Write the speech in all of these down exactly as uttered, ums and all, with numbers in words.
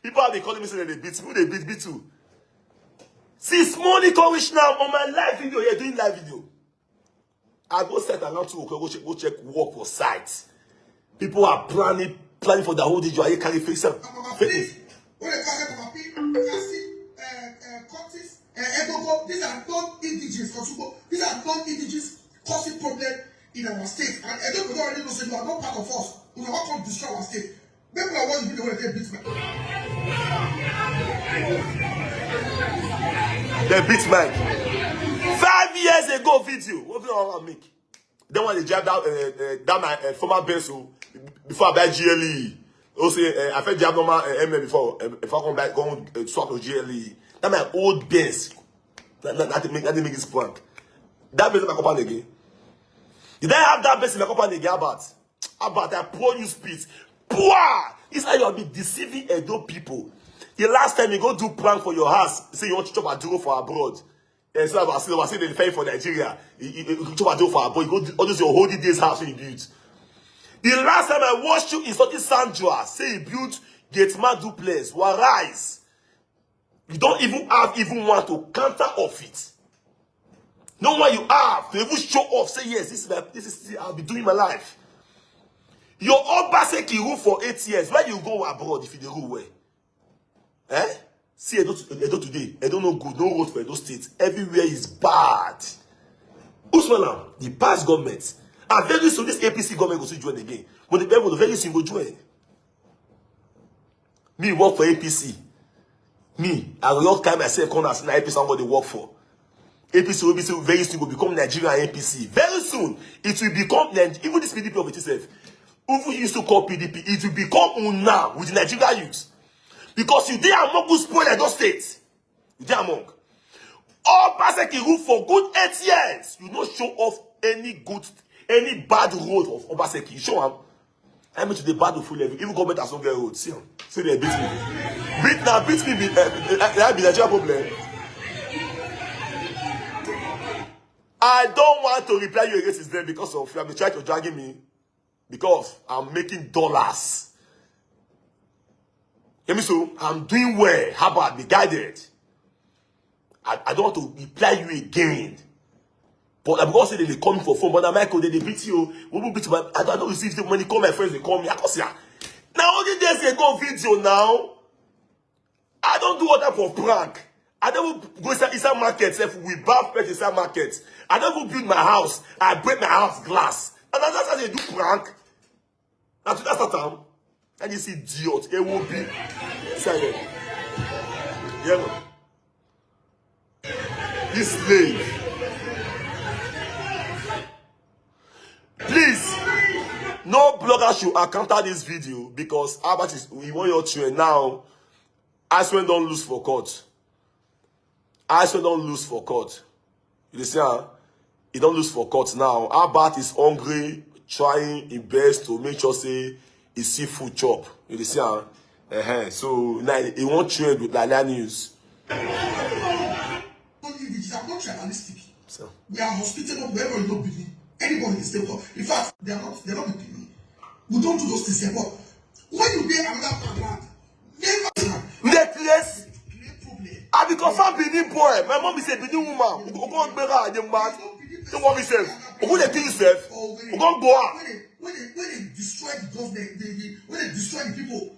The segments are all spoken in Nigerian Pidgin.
People have been calling me say they beat me. Who they beat? Beat who? Since morning come reach now on my live video here, doing live video. I go set around two o'clock, go check, go check work for site. People are planning, planning for the whole day. You are carry face up. Face. When they talk about people, you can see, uh, uh, Curtis, uh, Egogo. These are non-indigenous, Kosubo. These are non-indigenous causing problem in our state. And Edo don't already know, so you are not part of us. You are not come destroy our state. People are watching video when they beat Mike. They beat Mike. Five years ago video. What do I want to make? Then when they jab that, uh, uh, that my, uh, former Benz, oh, before I buy G L E. Oh, say, uh, I felt jab normal, uh, M L before. Uh, if I come back, go, uh, swap to G L E. That my old Benz. That, that, that make, that make this prank. That Benz in my company again. Did I have that Benz in my company again? About, about I pour you spit. Poor! It's how you have been deceiving Edo people. The last time you go do prank for your house, say you want to chop a duro for abroad. And so I was still, I was still defending for Nigeria. You, you, you chop a duro for abroad. You go do all those your holy days house you built. The last time I watched you insulting Sandra, say you built Gateman duplex, Warise. You don't even have even one to counter of it. No one you have to even show off. Say, "Yes, this is my, this is, I'll be doing my life." Your Obaseki rule for eight years. Where you go abroad if you dey rule well? Eh? See, Edo, Edo today. Edo no good. No road for Edo State. Everywhere is bad. Usman, the past government. And very soon, this A P C government go still join again. When the people very soon go join. Me work for A P C. Me, I will not carry myself come as an A P C I'm going to work for. A P C will be still very soon will become Nigerian A P C. Very soon, it will become Nige- even this P D P of itself. Even used to call P D P, it will become Una with the Nigeria youth. Because you dey among who spoil Edo State. You dey among. Obaseki rule for good eight years. You no show off any good, any bad road of Obaseki. You show am. I mean to the bad full level. Even government has not get road. See am. See they beat me. Beat now, beat me. Beat, uh, uh, uh, that be Nigeria problem. I don't want to reply you again since then because of you have been trying to drag me because I'm making dollars. Hear me so? I'm doing well. How about be guided? I, I don't want to reply you again. But I'm going to say they dey call me for phone, but now Michael, they, they beat you. We will beat you. But I don't, I don't receive the money. Call my friends, they call me. I call see, ah. Now, only days they go video now. I don't do what type of prank. I don't go inside, inside market, sef, we bath pet inside market. I don't go build my house. I break my house glass. And that's how they do prank. Now, to that time, and you see idiot, A O B. Silent. Yeah, no. This slave. Please, no blogger should encounter this video because Albert is, he want your train now. I swear don't lose for court. I swear don't lose for court. You dey see, ah, he don't lose for court now. Albert is hungry, trying his best to make sure say he see food chop. You dey see, ah, uh-huh. So now he want trade with Lala News. Don't you be, I'm not tribalistic. So. We are hospitable wherever you don't believe. Anybody is stable. In fact, they are not, they are not the people. We don't do those things here. But when you get another background, never. They create. Create problem. I be confirmed Benin boy. My mom is a Benin woman. We go, go and bury her, they mad. Don't worry yourself. We go dey kill yourself. We go go out. When they, when they, when they destroy the government, they, they, when they destroy the people,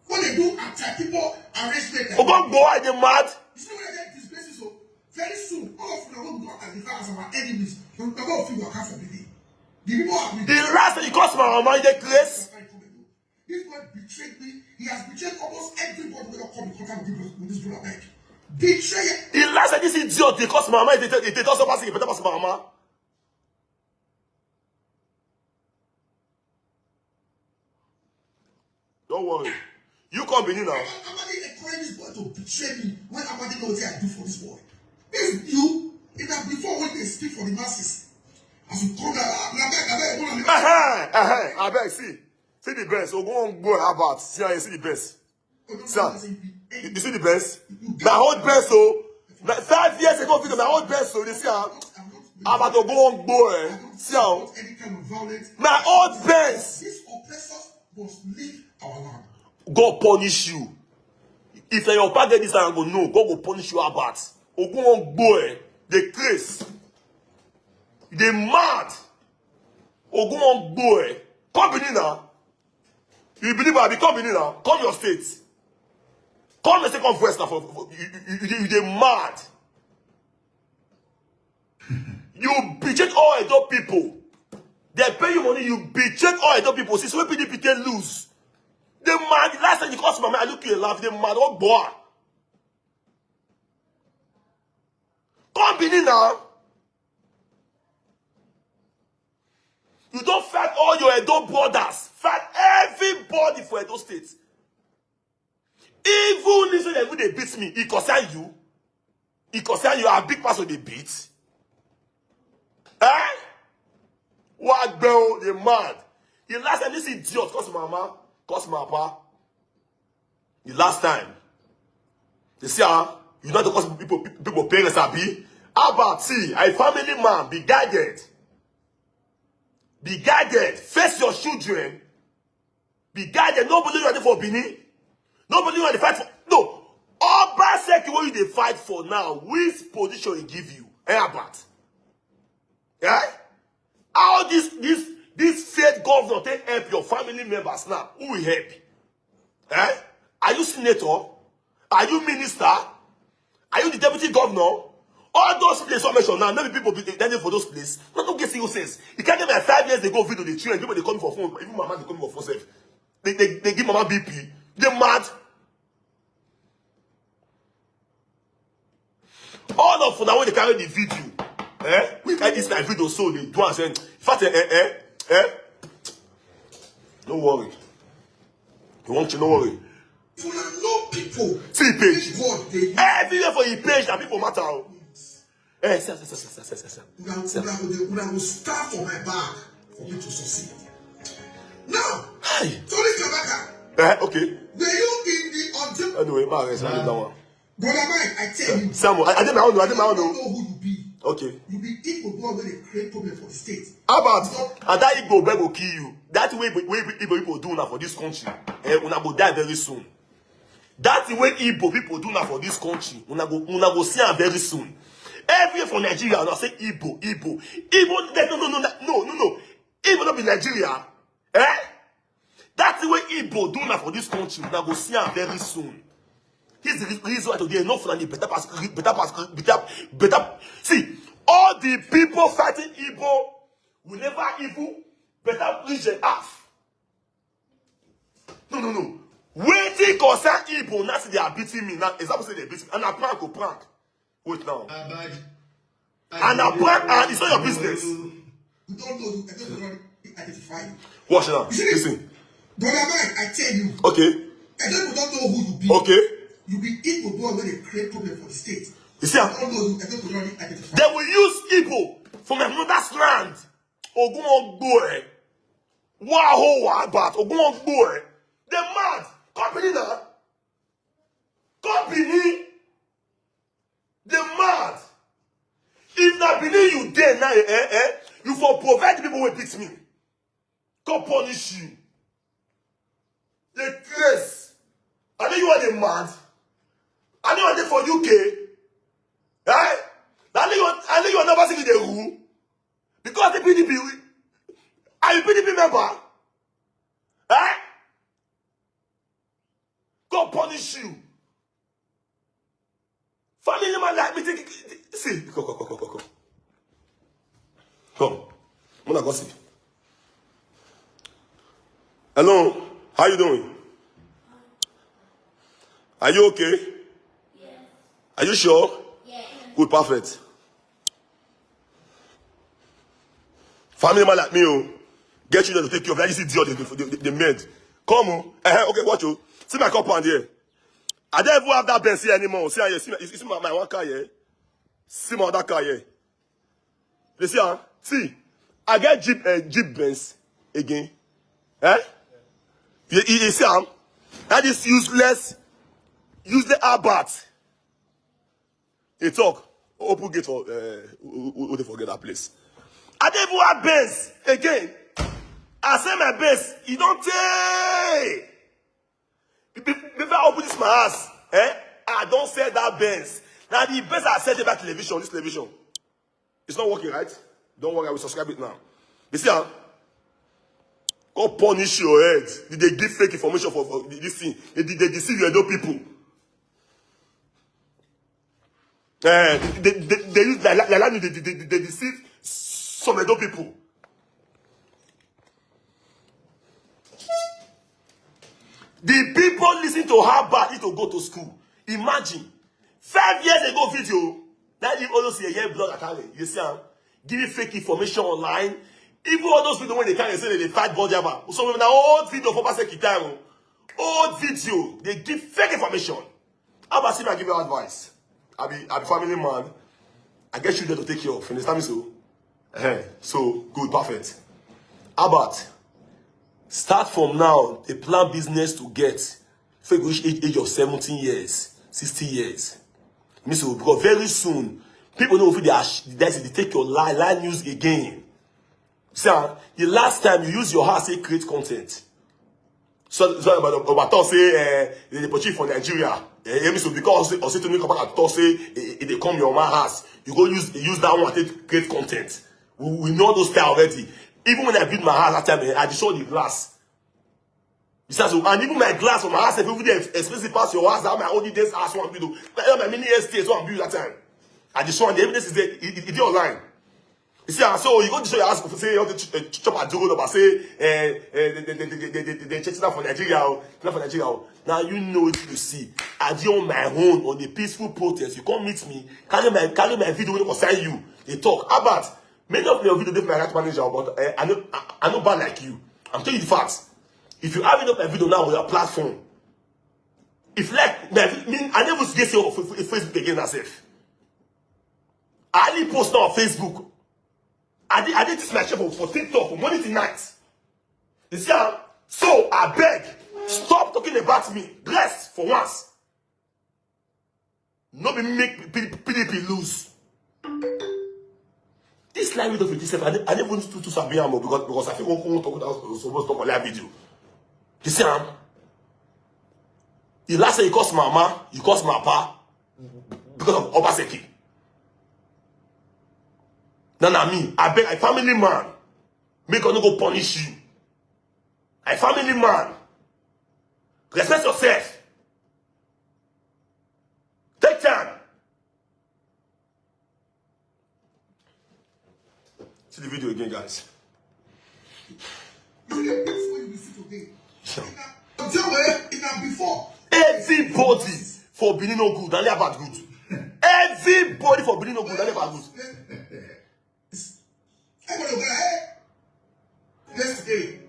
when they do anti-people arrangement, we go go out, they mad. You see when they get disgraced, so very soon, all of them will go identify as our enemies. We will not feel waka for Benin. The people are. The last time you cross my mind, they create. This boy betrayed me. He has betrayed almost everybody who come in contact with this, with this brother Mike. Betrayal. The last time this idiot dey cross my mind, they tell, they tell somebody he better pass my mama. Don't worry. You come Benin now. Amadi encourage this boy to betray me when Amadi know what I do for this boy. This you, in that before when they speak for the masses. As you come down, ah, na beg, na beg, na beg. Uh-huh, uh-huh. I beg, see. See the best. So go on, go about. See how you see the best. Sir, you, you see the best? My old best, so. Like five years ago, video, my old best, so they see how. I'm about to go on, go, eh. See how. My old best. These oppressors must leave our land. God punish you. If na your papa get this, I go know. God go punish you about. Ogun wan gbo eh. Dey craze. Dey mad. Ogun wan gbo eh. Come Benin now. You believe I be come Benin now. Come your state. Come the second voice now. For, for, for, you, you, you, you dey mad. You betrayed all Edo people. They pay you money. You betrayed all Edo people. Since when P D P take lose, the man last time you cost my man, I look you a laugh. The man, oh boy. Come Benin now. You don't fight all your Edo brothers. Fight everybody for Edo State. Even if they even they beat me, it concern you. It concern you. A big person they beat. Eh? What bell? They mad. The last time this idiot cost mama, cost my papa. The last time. They say, ah, you not to cause people people parents abi. How about see, a family man, be guided. Be guided. Face your children. Be guided. Nobody ready for Benin. Nobody ready fight for no. Obaseki, what you dey fight for now? Which position he give you? Eh, Albert? Eh? How this this this faith governor take help your family members now? Who will help? Eh? Are you senator? Are you minister? Are you the deputy governor? All those places I mentioned now, maybe people be standing for those places. Not to get you sense. You can't get my five years ago video the children. People they come for phone. Even mama they come for phone safe. They, they, they give mama B P. They mad. All of una wey dey carry the video, eh? We carry this my video so they do and say, in fact, eh, eh, eh, eh? No worry. You want to no worry. Una know people. See page. Everywhere for your page, na people matter. Oh. Eh, sir, sir, sir, sir, sir, sir, sir. Una, una, una, una go starve for my back for me to succeed. Now, hi. Tony Kabaka. Eh, okay. Were you in the audience? Anyway, my rest, I did that one. Brother Mike, I tell you. Samuel, I, I did my own, I did my own. You don't know who you be. Okay. You be Igbo boy wey dey create problem for the state. How about and that Igbo boy go kill you? That way, way Igbo people do now for this country. Eh, una go die very soon. That way Igbo people do now for this country. Una go, una go see am very soon. Everywhere for Nigeria, una say Igbo, Igbo, Igbo. No, no, no, no, no, no, no. Igbo not be Nigeria. Eh? That's the way Igbo do now for this country. Una go see am very soon. Here's the re- reason why today no Fulani better pass, better pass, better, better. See, all the people fighting Igbo will never even better reach the half. No, no, no. Wetin concern Igbo now say they are beating me now. Example say they beat me. And I prank go prank. Wait now. And I prank and it's not your business. You don't know. I don't know. Identify you. Watch now. You see this? Listen. Brother Mike, I tell you. Okay. I don't, don't know who you be. Okay. You be Igbo boy wey dey create problem for the state. You see am? I don't know you. I don't know. Identify. They will use Igbo from my mother's land. Ogun ogbo eh. Wa ho wa bat. Ogun ogbo eh. They mad. Come Benin now. Come Benin. They mad. If na Benin you dey now, eh, eh, you for provide the people wey beat me. Come punish you. They craze. I know you are the mad. I know you are there for U K. Eh? I know you are, I know you are never singing the rule. Because the P D P, are you P D P member? Eh? God punish you. Family man like me, take, see, come, come, come, come, come, come. Come, wanna go see. Hello, how you doing? Are you okay? Are you sure? Good, perfect. Family man like me, oh, get you there to take care of that. You see, the, the, the, the, the men. Come on. Eh, okay, watch you. See my compound here. I don't even have that Benz here anymore. See, here, see, my- you see my, my one car here. See my other car here. You see, huh? See, I get Jeep, uh, Jeep Benz again. Eh? You, you, you see, um, that is useless, useless Albert. He talk, open gate for uh, who, who, who dey forget that place. I dey even have Benz again. I say my Benz, e don tey. Be- be- Before I open this my house, Eh? I don't sell that Benz. Now the Benz I sell to that television, this television. It's not working, right? Don't worry, I will subscribe it now. You see, huh? Go punish your head. They give fake information for, for this thing. They, they, they deceive your Edo people. Eh, they, they, they use like, like, like, they, they, they, they deceive some Edo people. The people listen to her bad need to go to school. Imagine, five years ago video. Now you always see a year blog at all. You see, am giving fake information online. Even all those people when they can't say they fight ball driver. So when na old video for Pastor Kitaro, old video, they give fake information. How about see I give you advice? I be I be family man. I get children to take care of. You understand me so? Eh, so good, perfect. How about start from now, they plan business to get. If you reach age, age of seventeen years, sixty years. Me so because very soon, people know if they are sh- that is they take your line line news again. See, ah, the last time you use your house to create content. So, so about about talk say eh, they dey pursue for Nigeria. Eh, hear me so because Osi Tony come back and talk say e dey come your man house. You go use use that one take create content. We, we know those style already. Even when I build my house that time, eh, I destroy the glass. You see, so, and even my glass for my house, if you dey expensive pass your house, that my only days house one build. That my mini estate one build that time. I destroy the evidence is there. It, it, it dey online. You see, ah, so you go to show your house for say you want to ch- eh, chop a jogo number, say eh, eh, they, they, they, they, they, they, they check that for Nigeria, oh, not for Nigeria. Oh. Now you know what you see. I did on my own on a peaceful protest. You come meet me, carry my carry my video when concern you. They talk about many of your video dey for my right manager, but eh, I know I, I know bad like you. I'm telling you the facts. If you have enough my video now on your platform, if like my vi- mean I never get say on F- F- Facebook again myself. I only post now on Facebook. I did I did this myself for, for TikTok from morning till night. You see, am? So I beg, stop talking about me. Rest for once. No be make P- PDP lose. This live video for this I didn't, I didn't even too too sabi am o because because I feel one one talk that was supposed to talk on live video. You see, am? The last time you cost mama, you cost my pa because of Obaseki. Now, now me, I beg a family man, make God no go punish you. A family man, respect yourself. Take time. See the video again, guys. Everybody for Benin no good, only about good. Everybody for Benin no good, only about good.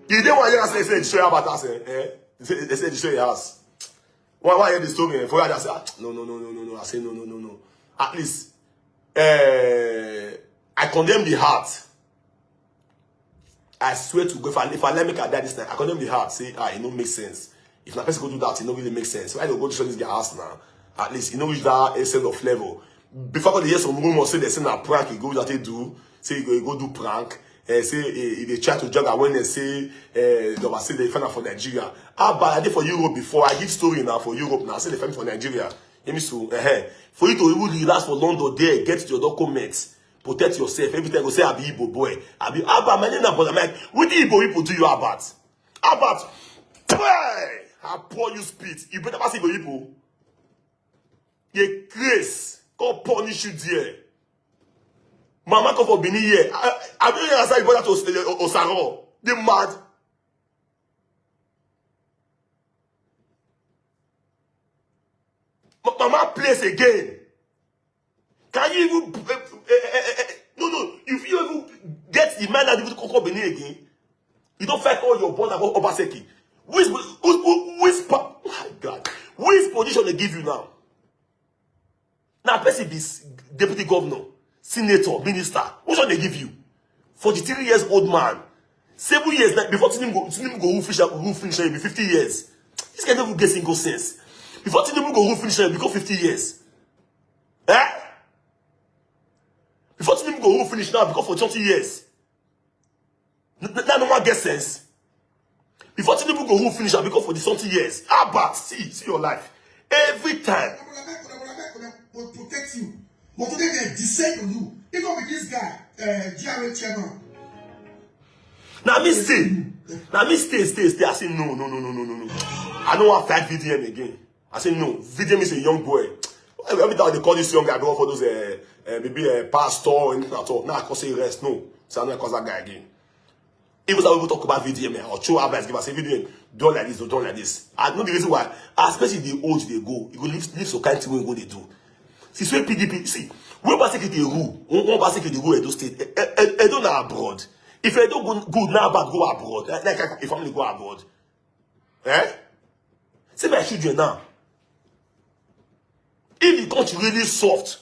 You dey one year say say destroy about us, eh? Eh? They say they say destroy your house. Why why you dey stone me? For I say ah, no no no no no no. I say no no no no. At least, eh, I condemn the heart. I swear to God, if I if I let me die this night, I condemn the heart. Say ah, it no make sense. If na person go do that, it no really make sense. Why they go destroy this guy house now? At least you know reach that essence of level. Before I go dey hear some rumors say they say na prank he go that he do. Say he go he go do prank. Eh, say he, he dey try to jog awareness. Say eh, they say they find am for Nigeria. Ah, but I dey for Europe before. I give story now for Europe now. Say they find me for Nigeria. Hear me so. Eh, for you to even relax for London there, get your documents, protect yourself. Every time go say I be Igbo boy. I be Abba. My name na Brother Mike. Wetin Igbo people do you about? About pray. I pour you spit. You better pass Igbo people. Ye grace. God punish you there. Mama come for Benin here. I I don't understand you brother to Osaro. They mad. Ma- Mama place again. Can you even? Eh, eh, eh, eh, no, no. If you even get the man that even come Benin again, you don't fight all your brother for Obaseki. Which, which, which, which, pa- my God, which position they give you now? Now, person be s- deputy governor, senator, minister. Which one they give you? Forty-three years old man. Seven years now, before Tinubu go, Tinubu go who finish, who finish, be fifty years. This guy never get single sense. Before Tinubu go who finish, become fifty years. Eh? Before Tinubu go who finish now, become for twenty years. N- n- Now no one get sense. Before Tinubu go who finish, become for the twenty years. How about see, see your life. Every time. Will protect you. But today they descend on you. Even with this guy, uh, G R A chairman. Now me stay. Now me stay, stay, stay. I say no, no, no, no, no, no, no. I don't want to fight V D M again. I say no. V D M is a young boy. Every time they call this young guy, I go for those uh, uh, maybe a pastor or anything at all. Now I can say rest. No, so I'm not cause that guy again. Even some people talk about V D M eh, or show advice give us say V D M don't like this or don't like this. I know the reason why. Especially the old they go, you go leave leave some kind thing wey go dey do. See so P D P see wey Obaseki dey rule, one Obaseki dey rule Edo State, Edo na abroad. If Edo go good na bad go abroad, like if family go abroad, eh? See my children now. If the country really soft,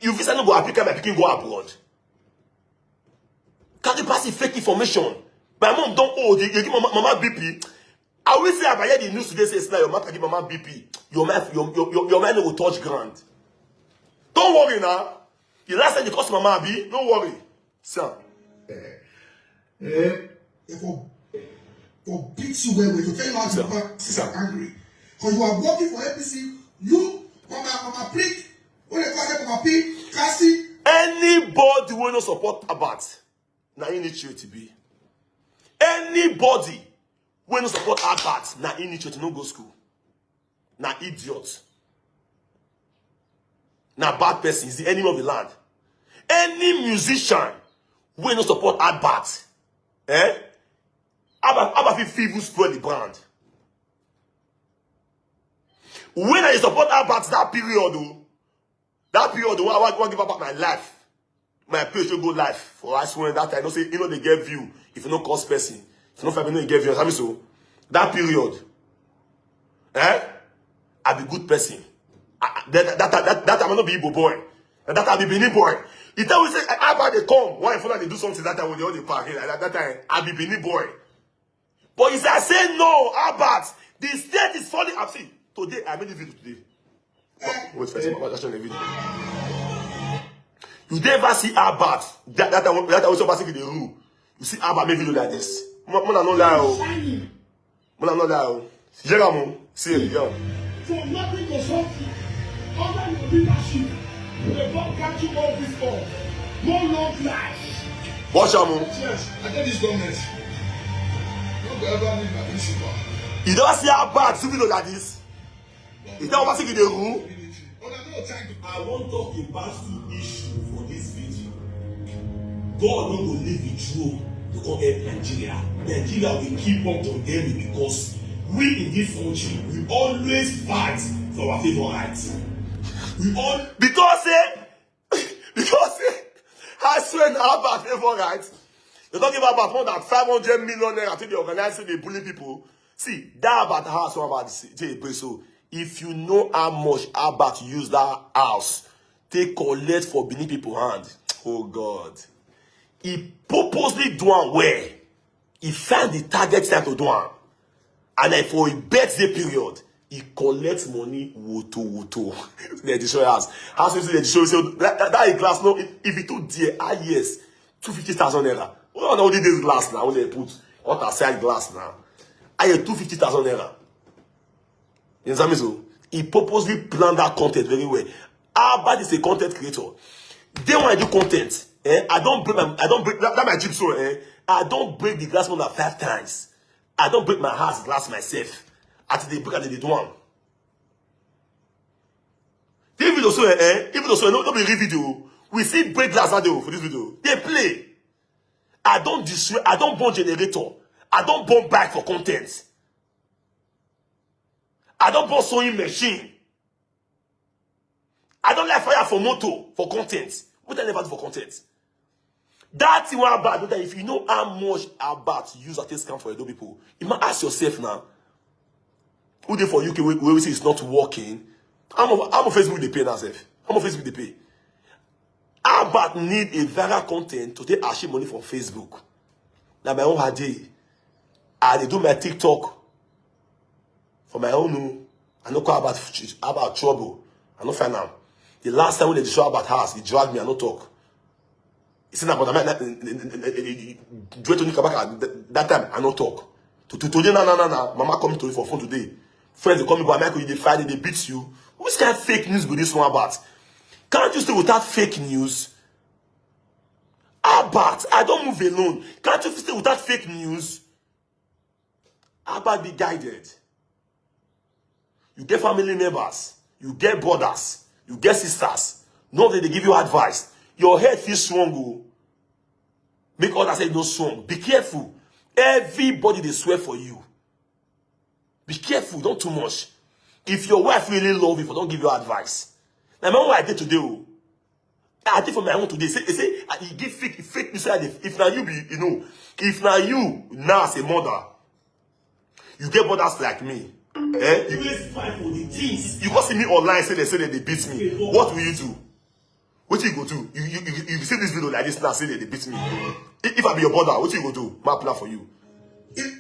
you fit say no go happy carry my pikin go abroad. Carry pass fake information. My mom don old, you give mama, mama B P. I will say I hear the news today say it's not your mother give mama B P. Your mind, your, your, your, your mind no go touch ground. Don't worry now. The last time you cost mama B, no worry. Sir. Eh? They go, go beat you well well. To tell you how to Sir. Back, sister angry. Because you are working for A P C. You, mama, mama prick. What they call them, mama P, Cassie. Anybody wey no support Albert, na initiate be. Anybody wey no support Albert, na initiate no go school. Na idiot. Na bad person. Is the enemy of the land. Any musician wey no support Albert, eh? Albert, Albert fit fit even spoil the brand. When I support Albert that period, oh, that period, oh, I want to give Albert my life. My page will go live for us when that time. No say you know they get view. If you no cost person, if you no family, no get view. Sami so that period, eh? I be good person. I, that, that, that, that, that time I no be Igbo boy. And that time I be Benin boy. He tell me say I buy the come. Why if they do something that time when they all the park like that, that time I be Benin boy. But he say I say no, Albert. The state is falling. I'm see today. I made a video today. Wait first, I'm watching the video. You never see Albert. That that that that also basically the rule. You see Albert make video like this. Mo mo na no lie o. Mo na no lie o. Jeramo, see it, yeah. From nothing to something. Under your leadership, the God catch you all this all. No long life. Watch out, mo. Yes, I get this government. No go ever leave my principal. You never see Albert do video like this. You never see the rule. I wan talk about two issues for this video. God no go leave the throne to come help Nigeria. Nigeria will keep on condemning because we in this country we always fight for our favour rights. We all Because say, because say, I swear na Albert favour right. They don give Albert more than five hundred million naira to the organize to dey bully people. See, that Albert house one about the day break. So if you know how much Albert use that house, take collect for Benin people hand. Oh God. He purposely do am well. He find the target time to do am. And then for a birthday period, he collect money woto woto. They destroy house. House people dey destroy. So that, that, that glass, no, if, if it too dear, ah yes, two fifty thousand naira. What are all these glass now? When they put what aside glass now? Ah yeah, two fifty thousand naira. You understand me? So he purposely planned that content very well. Albert is a content creator. Then when I do content, eh, I don't break my, I don't break that, that my jeep so, eh, I don't break the glass more than five times. I don't break my house glass myself. I dey break and they do one. This video so, eh, eh, even though so, no, no be real video. We see break glass that day for this video. They play. I don't destroy, I don't burn generator. I don't burn bike for content. I don't burn sewing machine. I don't light fire for motor for content. What I never do for content. That thing wey Albert do that, if you know how much Albert use at this scam for Edo people, you might ask yourself now. Who dey for U K wey wey say it's not working? How much how much Facebook dey pay now sef? How much Facebook dey pay? Albert need a viral content to take achieve money for Facebook. Na my own hard day. I dey do my TikTok for my own o. I no call about about trouble. I no find am. The last time when they show about house, he drag me. I no talk. He said about that. Duet to Nikabaka that time. I no talk. To to today na na na na. Mama come to me for phone today. Friends, they call me, "But Michael, you dey fight, they beat you." Which kind of fake news be this one about? Can't you stay without fake news? Albert, I don't move alone. Can't you stay without fake news? Albert, be guided. You get family members, you get brothers, you get sisters. None of them they give you advice. Your head feels strong, oh. Make others say no strong. Be careful. Everybody they swear for you. Be careful, don't too much. If your wife really love you, for don't give you advice. Now, remember what I did today, oh. I did for my own today. Say, say, ah, you give fake, fake news. If now you be, you know, if now you, now as a mother, you get brothers like me. Eh? You, you go see me online, say they say that they beat me. What will you do? What you go do? You, you, you, you see this video like this now, say that they beat me. If, if I be your brother, what you go do? My plan for you.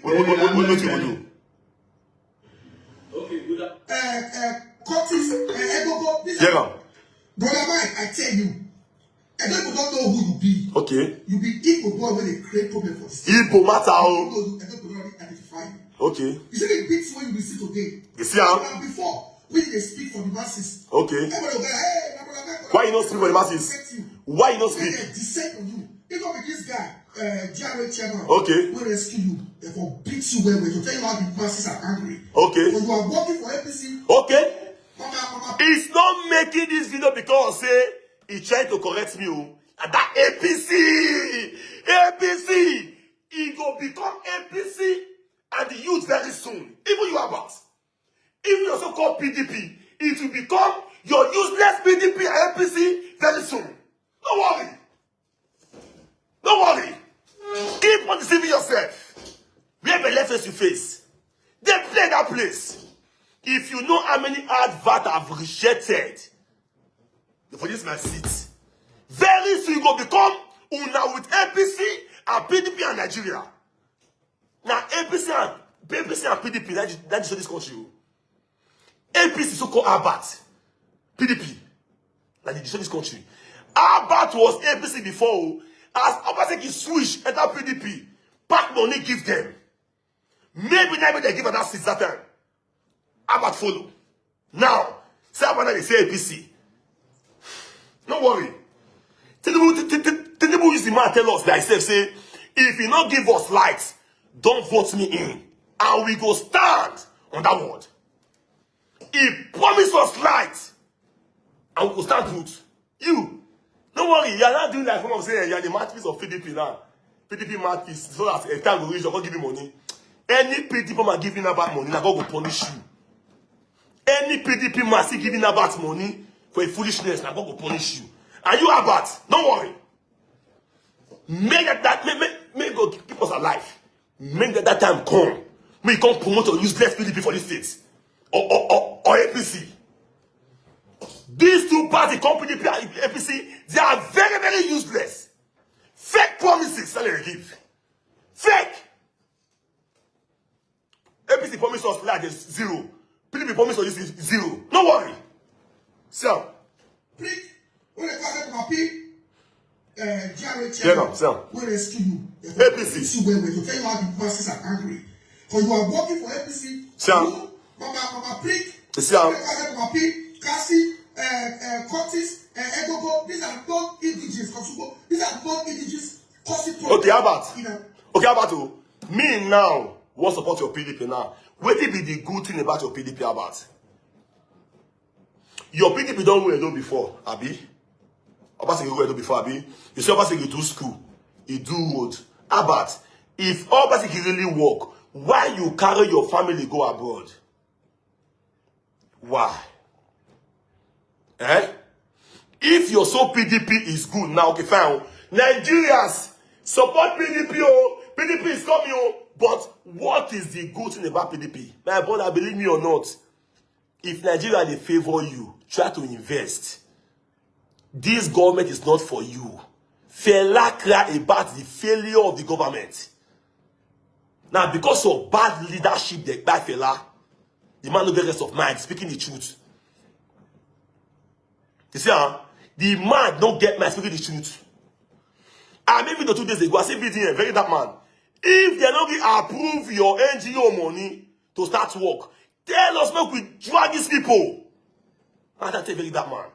What, what, what, what, what you go do? Okay, good. Uh, uh, Curtis, uh, Egogo, this Yeah, now. Brother Mike, I tell you, I don't even know who you be. Okay. You be Igbo boy when they create problem for this. Igbo matter, oh. I don't know you, I don't know how to identify you. Okay. You see the beats when you see today. You see how? Now before, we did speak for the masses. Okay. Everybody go, "Hey, my brother, my brother." Why you not speak for the masses? Respect you. Why you not They speak? Descend on you. If not be this guy, uh, G R A chairman, Okay. will rescue you. They will beat you well, well. To tell you how the masses are angry. Okay. But you are working for A P C. Okay. Mama, mama. He's not making this video because say he tried to correct me, oh. And that A P C, A P C, he go become A P C and the youth very soon. Even you, Albert. Even your so-called P D P, it will become your useless P D P and A P C very soon. Don't worry. Don't worry. Keep on deceiving yourself. Where belle face you face. They play that place. If you know how many advert I've rejected for this my seat, very soon you go become una with A P C and P D P and Nigeria. Now A P C and A P C and P D P that that destroy this country. Oh. A P C so-called Albert, P D P, that they destroy this country. Albert was A P C before. Oh. As Obaseki switch enter P D P, pack money give them. Maybe never they give her that seat that time. Albert follow. Now, say Albert they say A P C. No worry. Tinubu, Ti- Ti- Ti- Tinubu use the man tell us by himself say, if he not give us light, don't vote me in, and we go stand on that word. He promised us light, and we go stand good. You, no worry. You are not doing like one of say you are the mouthpiece of P D P now. P D P mouthpiece. So that if time go reach, you go give me money. Any P D P man giving about money, now God go punish you. Any P D P man still giving about money for a foolishness, now God go punish you. Are you about? Don't worry. Make that, that make, make, make God keep us alive. Make that, that time come. Make come promote or useless P D P for this state. Or, or, or, or A P C. These two parties, come P D P and A P C, they are very, very useless. Fake promises, that they give. Fake. A P C promise us light is zero. P D P promise us this is zero. No worry. So, Prick, when they talk about P, uh, G R A Yeah, chairman, no, so. Will rescue you. A P C. They will see where we tell you how the masses are angry. Because you are working for A P C. So. You, Mama, Mama Prick, You see how? When they talk about P, Cassie, uh, uh, Curtis, uh, Egogo, these are not indigenous. Kosugo, these are not indigenous. Kosi Okay, how about? You know, Okay, how about you? Me now, what support your P D P now? What be the good thing about your P D P, Albert? Your P D P don't win Edo before, Abi? Obaseki go Edo before, Abi? You see Obaseki do school, he do road. Albert, if Obaseki really work, why you carry your family go abroad? Why? Eh? If your so P D P is good, now okay, fine. Nigerians support P D P, oh, P D P is coming, oh. But what is the good thing about P D P? My brother, believe me or not, if Nigeria they favor you, try to invest. This government is not for you. Fela cry about the failure of the government. Now, because of bad leadership, they buy Fela. The man no get rest of mind, speaking the truth. You see, huh? The man don't get mind, speaking the truth. I made video two days ago. I see video, very that man. If they don't give approve your N G O money to start work, Tell us, make we drag these people. And I tell you that man.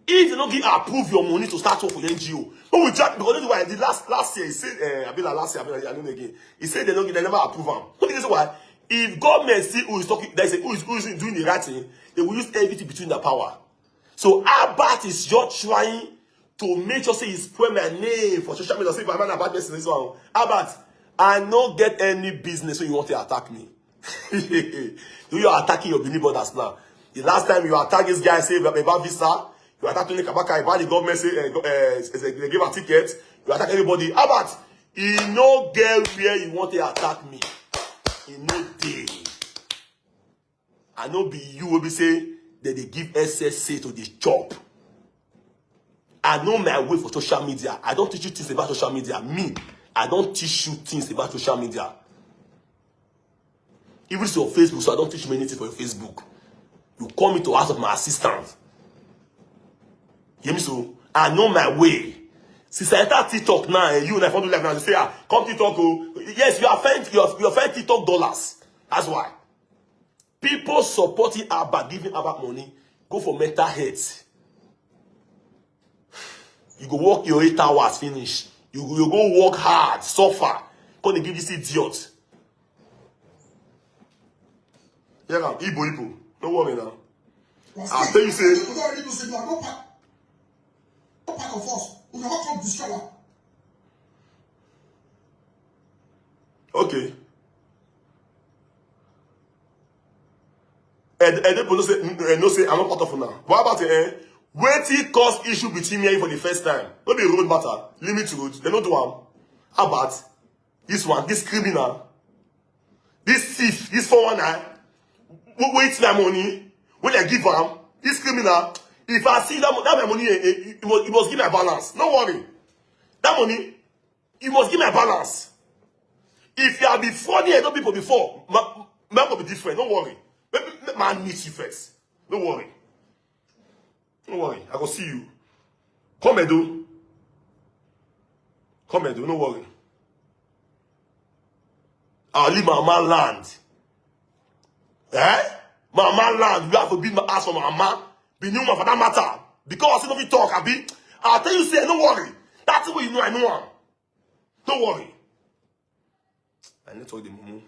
If they don't give approve your money to start work for the N G O, who will drag? Because that's why the last last year he said, uh, I mean, like, last year, I mean, like, I don't know again. He said they don't give, they never approve am. What is why? If government see who is talking, they say who is who is doing the right thing, they will use everything between the power. So Albert is just trying to make sure say he spoil my name for social media. Say if I'm a bad person, this one. Albert, I no get any business when you want to attack me. You are attacking your Benin brothers now. The last time you attack this guy, say about visa, you attack Tony Kabaka, about the government, say uh, uh, they give a ticket, you attack everybody. Albert, he no get where you want to attack me. He no dey. I no be you will be say that they give S S A to the chop. I know my way for social media. I don't teach you things about social media. Me, I don't teach you things about social media. Even if it's your Facebook, so I don't teach you many things for your Facebook. You call me to ask of my assistance. Hear me so? I know my way. Since I start TikTok now, and you and I found life now, you say, ah, come TikTok, oh. Yes, you are fine, you are, you are fine TikTok dollars. That's why. People supporting Albert, giving Albert money, go for mental health. You go work your eight hours, finish. You, you go work hard, suffer. Come dey give this idiot. Yeah, Igbo people, no worry now. I tell you say, okay. And, and people no say, mm, eh, no say, I'm not part of now. What about it? Eh? Wetin cause issue between me and you for the first time? No be road matter. Limit road. They no do am. How about this one? This criminal. This thief. This four one nine. Wait my money. When I give am. This criminal. If I see that, that my money, eh, eh, it must, it must give my balance. No worry. That money, you must give my balance. If you have been funny and people before, my, my go be different. Don't worry. Let me, let man meet you first. Don't worry. Don't worry. I go see you. Come and do. Come and do. No worry. I'll leave my man land. Eh? My man land. You have to beat my ass for my man. Be new man for that matter. Because I still don't talk, I be. I'll tell you, say, no worry. That's the way you know I know him. Don't worry. I need to talk the mumu.